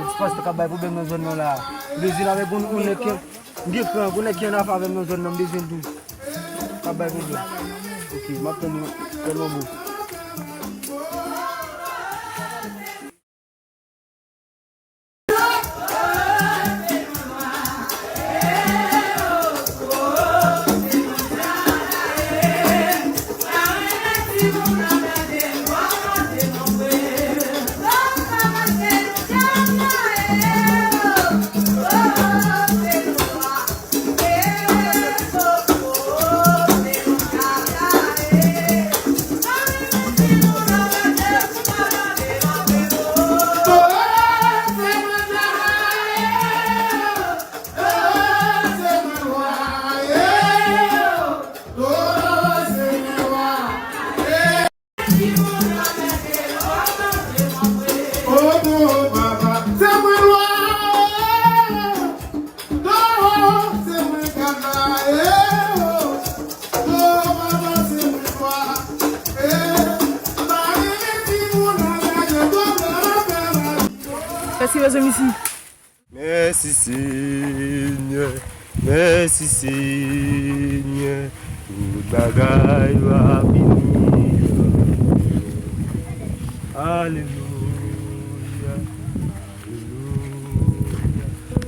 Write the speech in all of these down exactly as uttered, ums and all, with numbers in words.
Ti paste k ap bay pwoblèm nan zòn nan la. M bezwen l avèk yon, yon nèg ki, m gen kran, yon nèg ki annafè avè m nan zòn nan, m bezwen l tou. K ap bay pwoblèm. Ok, m ap tann li tèlman bon. Mèsi, mèsi, mèsi. Mèsi, Senyè. Mèsi, Senyè. Tout bagay va fini. Alelouya. Alelouya.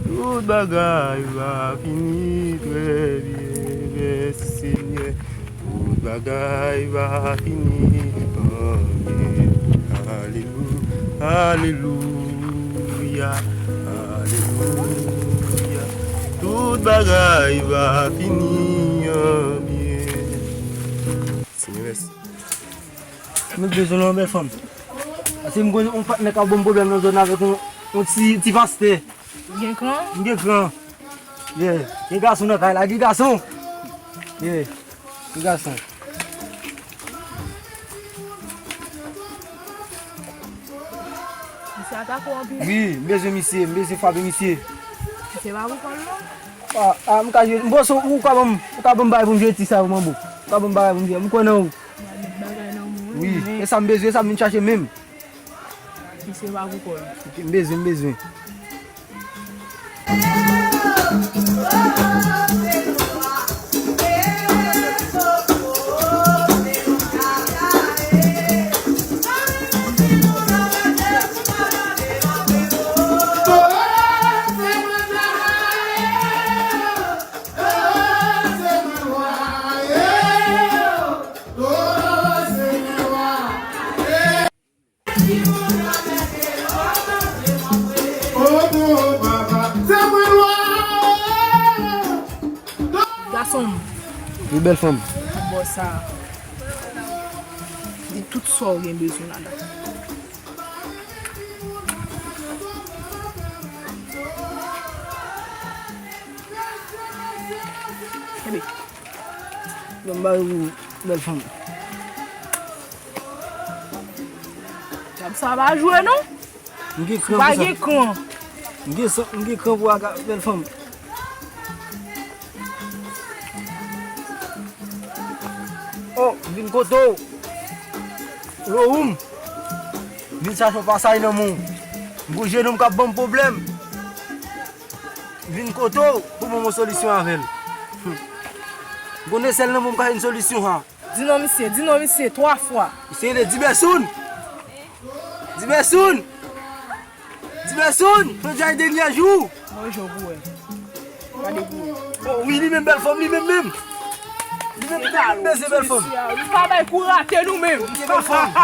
Tout bagay va fini trè byen. Mèsi, Senyè. Tout bagay va fini an byen. Alelouya, alelouya, alelouya. Tout bagay va fini an byen. Senyè, mèsi. Nou bezwen yon bèl fanm. Paske m konn yon patnè k ap ban m pwoblèm nan zòn nan avèk yon, yon ti, ti pastè. Ou gen kran? M gen kran. Yeah. Gen gason nan kay la, gen gason. Yeah. Gen gason. Misye atake w anpil? Wi, m bezwen misye, m bezwen frape misye. Misye pa pou kò l non? Ah, ah, m ka jwe, m panse ou ka ban m, ou ka ban m bagay pou m jwe ti sa yo, manbo. Ou ka ban m bagay pou m jwe, m kwè nan ou. Bagay nan mwen, wi, men e sa m bezwen, e sa m vin chache menm. Misye pa pou kò l. M bezwen, m bezwen. Gason m. Wi, bèl fanm. Bò sa. Di tout sa w gen bezwen ladan. Ebe. Bon, m ba ou, bèl fanm. Djab sa pa jwe non. M gen kran pou sa. Ou pa gen kran. M gen san, m gen kran pou aga bèl fanm. Oh, m vin kote w. Lo ou m. M vin chache yon pasaj nan men w. M gon jennonm k ap ban m pwoblèm. M vin kote w pou ban m yon solisyon avè l. M konnen sèl nan men w m ka jwenn solisyon an. Di non misye, di non misye twa fwa. Misye rele Dibèsoun. Dibèsoun. Dibèsoun, jodi a e dènyè jou. Mwen jan pou wè. Gade pou wè. Oh, wi, li menm bèl fanm, li menm menm. Li menm, li menm bezwen bèl fanm. Li pa bay kou rate nou menm. Li bèl fanm. Oh.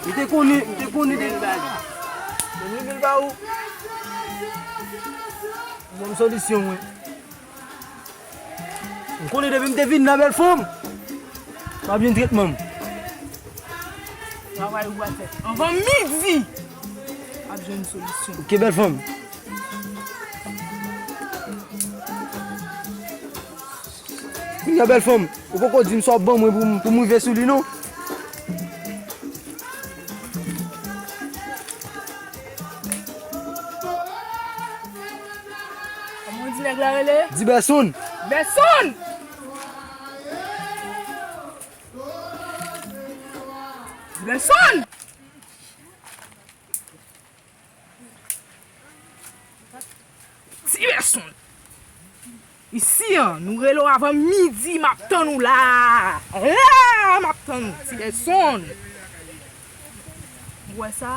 M te konnen, m te konnen de li. Mwen menm ba ou. Bon solisyon, wi. M konnen depi m te vin nan bèl fanm, m ap jwenn tretman m. Travay ou pral fè anvan midi, ap jwenn solisyon. Ok, bèl fanm. Kounye a, bèl fanm, ou poko di m sa w ap ban mwen pou m, pou m rive sou li, non? Kòman w di nèg la rele? Dibèsoun. Bèsoun! Ti Bèson! Isi an, nou rele w avan midi, m ap tann ou la. La, m ap tann ou, Ti Bèson. Ou wè sa?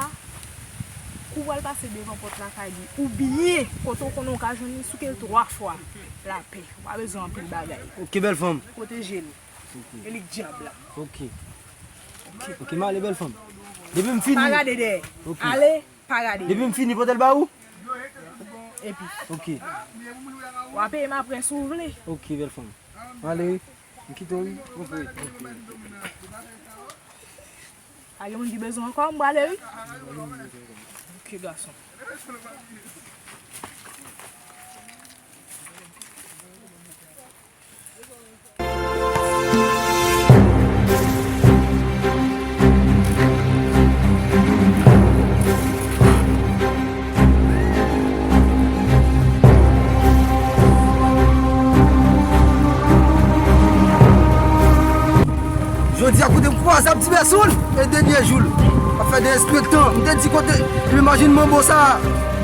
Kou w al pase devan pòt lakay li, ou byen, kote w konnen w ka jwenn li, souke l twa fwa. Lapè, ou pa bezwen anpil bagay. Ok, bèl fanm. Pwoteje l. E li k dyab la. Ok. Ok, m ale, bèl fanm. Depi m fini. Pa gade dèyè. Ok. Ale, pa gade. Depi m fini, pote l ba ou? Epi. Ok. W a peye m apre si w vle. Ok, bèl fanm. M ale, wi. M kite w, wi. Ok. Pa gen moun ki bezwen ankò, m prale, wi. Ok, gason. Jodi a, kote m kwaze ap Ti Bèson, e dènye jou l. Ap fè derespektan. M te di kote, m imajine manbo sa.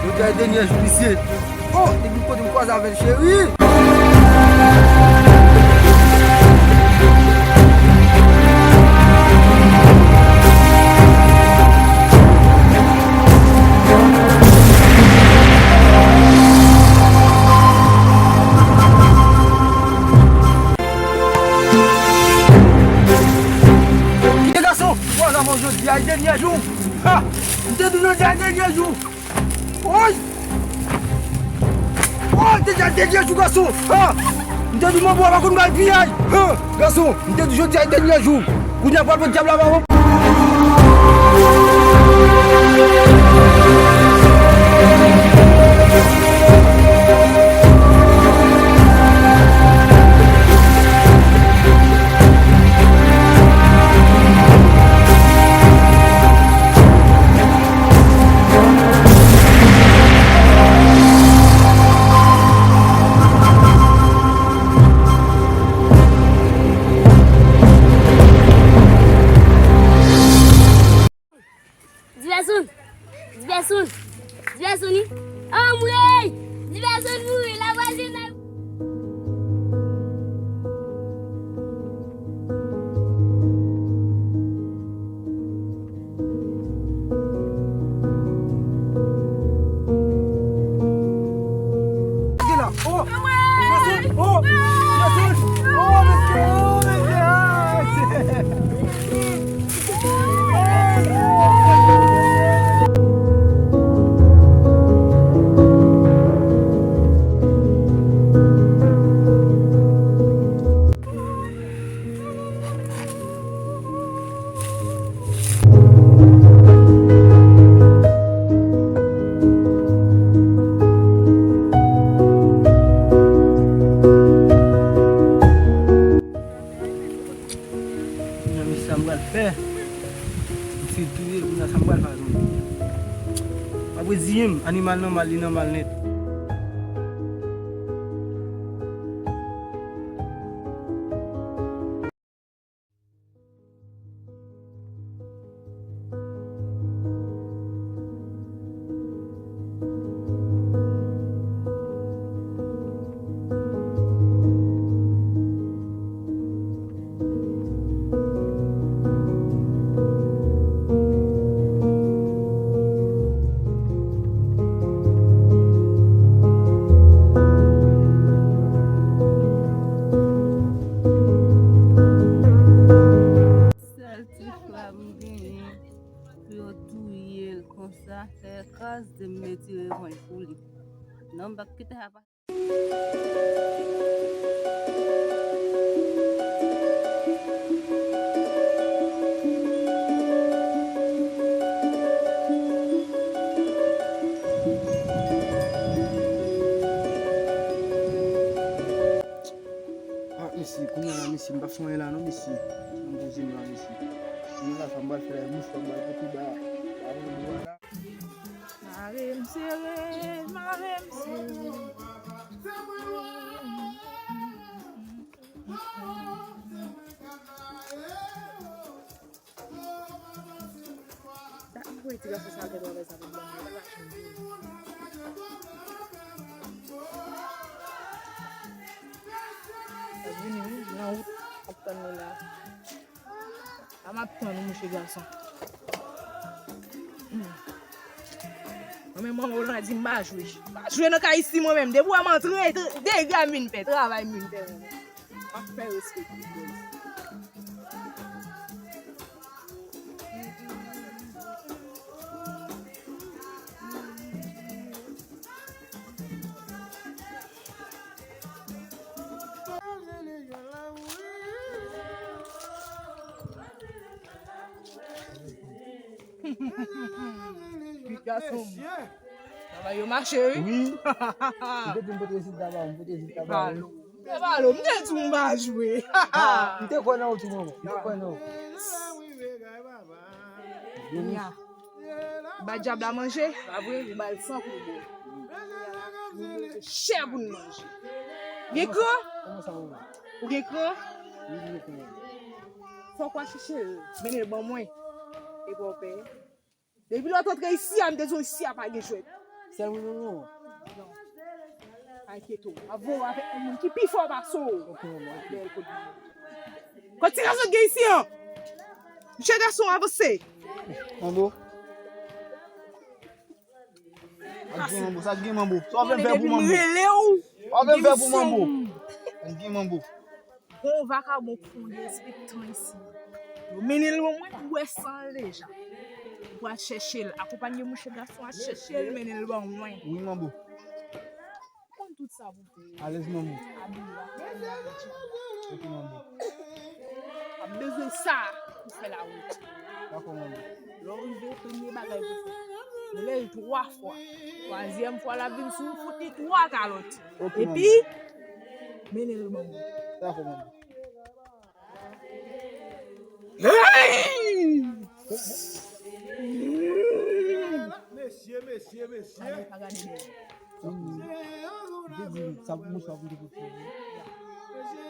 Jodi a, e dènye jou misye. Oh, depi kote m kwaze avè l, cheri. Kite gason, kwaze avè w jodi a, e dènye jou. Ha! M te di jodi a, e dènye jou. Woy! Woy, deja dènye jou, gason! Ha! M te di manbo a pa konn bay piyay! Ha! Gason, m te di jodi a e dènye jou! Kounye a pral pran dyab la ba ou! Divèson! Divèson! Divèson, wi! Anmwey! Divèson mouri, lavwazinay! Gade la, oh! Divèson! Oh! Divèson! Oh, mesye! Oh, mesye! Ah, mesye! Nan men sa m pral fè. M fin touye l, kounye a sa m pral fè a tonbe. Apre ziyen m, animal nòmal, li nòmal nèt. Sèl ti frè m genyen pou yo touye l konsa, fè kraze m, men ti revanj pou li. Non, m p ap kite sa pase. Ah, mesye, kounye a la, mesye, m pa fè anyen la, non, mesye. Mwen poze m la, mesye. Kounye a la, sa m pral fè la, mouchwa m pral pote ba, ba, ba, ba, ba. Mare m sere, mare m sere. Ti gason sa al fè travay sa pou mwen. L ap vini, wi, nan wout, ap tann li la. A m ap tann ou, mouche gason. Hmm. Mwen menm, manman w la di m pa jwe. M pa jwe nan kay isi, mwen menm. Depi w wè m antre, dega m vin fè, travay m vin fè, mwen menm. M ap fè respekte, bòz. Pi gason m. Travay yo mache, wi. Wi. M te di m pote rezilta ba ou, m pote rezilta ba ou. Balo. M te balo, m te di w m pa jwe. Ah, m te kwè nan ou tou, manman. M te kwè nan ou. Kounye a, ba dyab la manje, pa vre, li ba l san kou l bo. Chè pou n manje. Gen kran? Kòman sa, manman? Ou gen kran? Wi, m gen kran. Fòk w al chèche l, mennen l ban mwen. Epi w pè. Depi lè w t antre isi a, m te di w isi a pa gen jwèt. Sèl mwen menm non. Non. Pa enkyete w. M ap voye w avèk yon moun ki pi fò pase w. Ok, manman, ok. Bèl kout moun. Kot ti gason k gen isi an? Mouche gason, avanse. Manbo. Sa k gen, manbo? Sa k gen, manbo? Sa w ap fè pou manbo? Konnen depi m rele w, w ap fè pou manbo. Sa k gen, manbo? Gon vakabon ki fon derespektan isi. Yo mennen l ban mwen, m bwè san l deja. M pral chèche l. Akonpanye mouche gason a chèche l, mennen l ban mwen. Wi, manbo. Ou konn tout sa pou w fè. Alèz, manbo. Abiye w ak sa. Ok, manbo. W ap bezwen sa pou fè lawout. Dakò, manbo. Lè w rive, premye bagay pou w fè, rele l twa fwa. Twazyèm fwa l ap vin sou ou, fout li twa kalòt. Ok, manbo. Epi, mennen l ban mwen. Dakò, manbo. Mesye, mesye, mesye. Pa gade dèyè. Sa mouchwa pou te pou fè.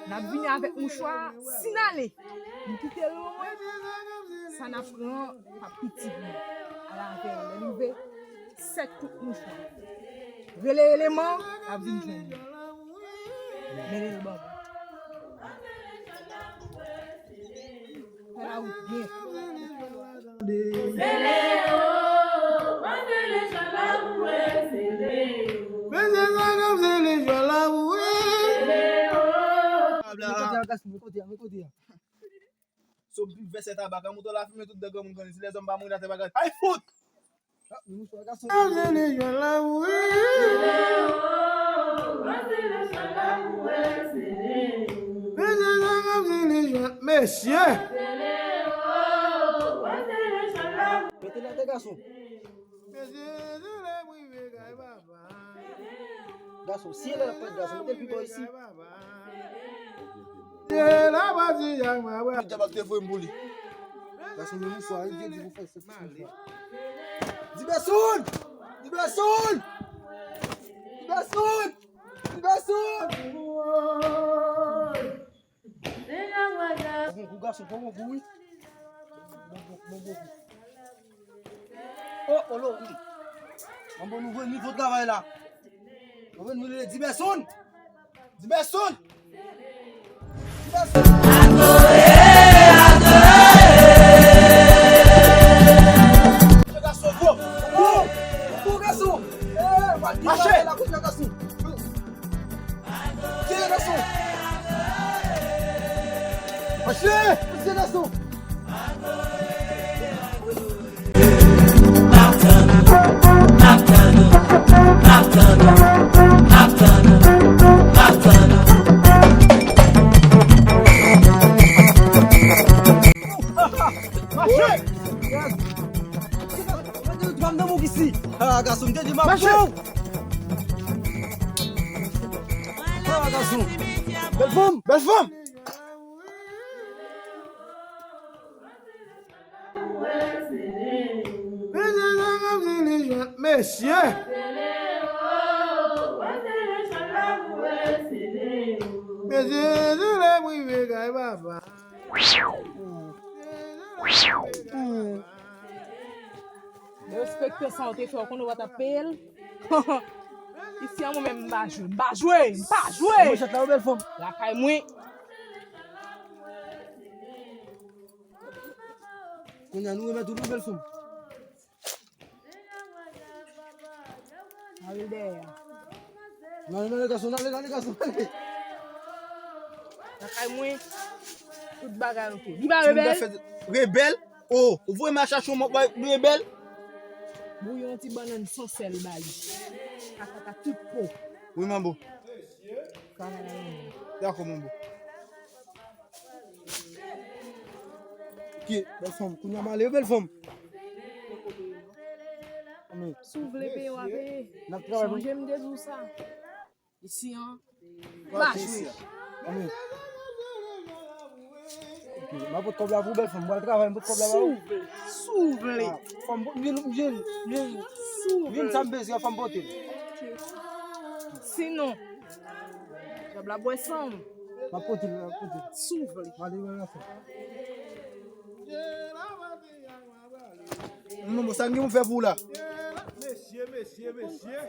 N ap vini avèk mouchwa a, si n ale, n kite l lwen, sa n ap pran pa piti pou nou. Ala avè l, lè l rive, sèt kout mouchwa. Rele eleman, l ap vin jwenn nou. Mennen l ban mwen. Fè lawout byen. Sele o, mwen sele chan la pou wè sele o. Mesye sa k ap sele chan la pou wè. Sele o. Men kote a, gason, men kote a, men kote a. Sou pi vèsè tabak, an mouton lafimen tout dan granmoun grann, si lèzòm pa mouri atè bagay. Ay fout! Ah, men mouchwa gason. Ap sele chan la pou wè. Mesye! Mete l atè gason. Gason, si e la l ap fèt gason, mete l pi bò isi. Dyab ap te voye m pou li. Gason, men mouchwa, wi, Dye di pou fè se ti mouchwa. Dibèson! Dibèson! Dibèson! Dibèson! Bon kou gason, bon kou, wi. Bon kou, bon kou. Oh, olo, hmm. Bon, bon, nou voye nivo travay la. Nou voye nou rele Dibèson. Dibèson. Dibèson. Gason, bon, bon, bon, gason. Eh, mache. Tire gason. Mache! Mache, gason! Mache! Mwen te di w pa m nan bouk isi. Ah, gason, m te di m ap pran w. Ah, gason. Bèl fanm, bèl fanm. Mesye! Mesye, se lè m rive kay papa. Hmm. Hmm. Respektan sa w te fè, w konnen w pa t ap peye l. Isi a mwen menm m pa jwe, m pa jwe, m pa jwe. Mwen chat la, yon bèl fanm. Lakay mwen. Kounye a nou remèt ou yon bèl fanm. Al dèyè. Nan, nan, nan, gason, ale, ale, gason, ale. Lakay mwen, tout bagay oke. Li pa rebèl? Rebèl? Oh, ou voye m al chache yon mòp rebèl? Bouyon ti bannann san sèl ba li. Kakaka tout po. Wi, manbo. Dakò, manbo. Ki bèl fanm, kounye a m ale, bèl fanm. Anmè. Si w vle peye, w a peye. N ap travay pou. Sonje m te di w sa. Isi an. Anmè. Ok, m ap pot kòb la pou bèl fanm, m pral travay, m pot kòb la ba ou. Si w vle, si w vle. Ah, fanm, vin, vin, vin. Si w vle. Vin sa m bezwen, fanm pote l. Ok. Sinon, dyab la bwè san w. M ap pote l, m ap pote l. Si w vle. Mande mwen la fanm. Non, bon, sa m gen pou fè pou ou la? Mesye, mesye, mesye.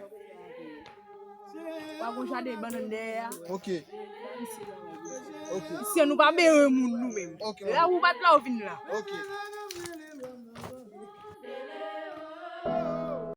Pa gon jaden bannann dèyè a. Ok. Ok. Se nou pa bere moun nou menm. Ok, la ou bat la ou vin la. Ok.